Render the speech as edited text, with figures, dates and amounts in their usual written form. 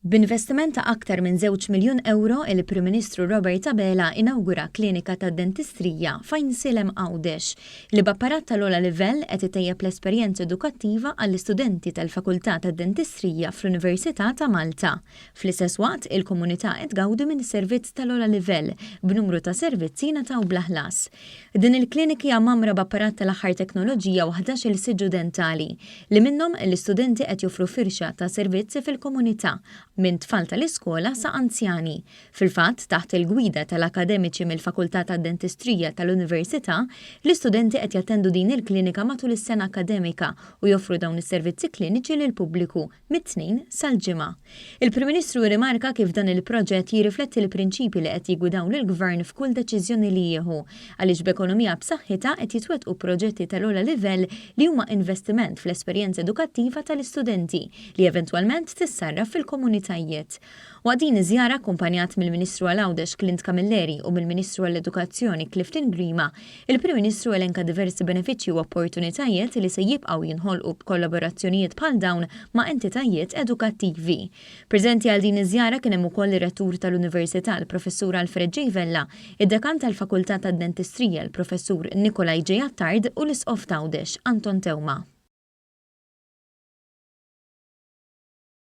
B'investiment ta' aktar minn żewġ miljun ewro, il-Prim Ministru Robert Abela inawgura klinika tad-dentistrija f'Għajnsielem Għawdex, li b'apparat tal-ogħla livell qed itejjeb l-esperjenza edukattiva għall-istudenti tal-Fakultà tad-Dentistrija fl-Università ta' Malta. Fl-istess waqt, il-komunità qed tgawdi minn servizz tal-ogħla livell, b'numru ta' servizzi jingħataw bla ħlas. Din il-klinik hija mgħammra b'apparat tal-aħħar teknoloġija u 11-il siġġu dentali, li minnhom l-istudenti qed joffru firxa ta' servizzi fil-komunità, minn tfal tal-iskola sa anzjani. Fil-fatt, taħt il-gwida tal-akademiċi mill-Fakultà tad-Dentistrija tal-Università, l-istudenti qed jattendu din il-klinika matul is-sena akkademika u joffru dawn is-servizzi kliniċi lill-pubbliku mit-Tnejn sal-Ġimgħa. Il-Prim Ministru rrimarka kif dan il-proġett jirrifletti l-prinċipji li qed jiggwidaw lill-Gvern f'kull deċiżjoni li jieħu, għaliex b'ekonomija b'saħħitha qed jitwettqu proġetti tal-ogħla livell li huma investiment fl-esperjenza edukattiva tal-istudenti li eventwalment tissarraf fil-komunitajiet. Waqt din iż-żjara, akkumpanjat mill-Ministru għal Għawdex Clint Camilleri u mill-Ministru għall-Edukazzjoni Clifton Grima, il-Prim Ministru elenka diversi benefiċċji u opportunitajiet li se jibqgħu jinħolqu b'kollaborazzjonijiet bħal dawn ma' entitajiet edukattivi. Preżenti għal din iż-żjara kien hemm ukoll ir-Rettur tal-Università l-Professur Alfred J. Vella, id-Dekan tal-Fakultà tad-Dentistrija l-Professur Nikolai J. Attard u l-Isqof t'Għawdex, Anton Teuma.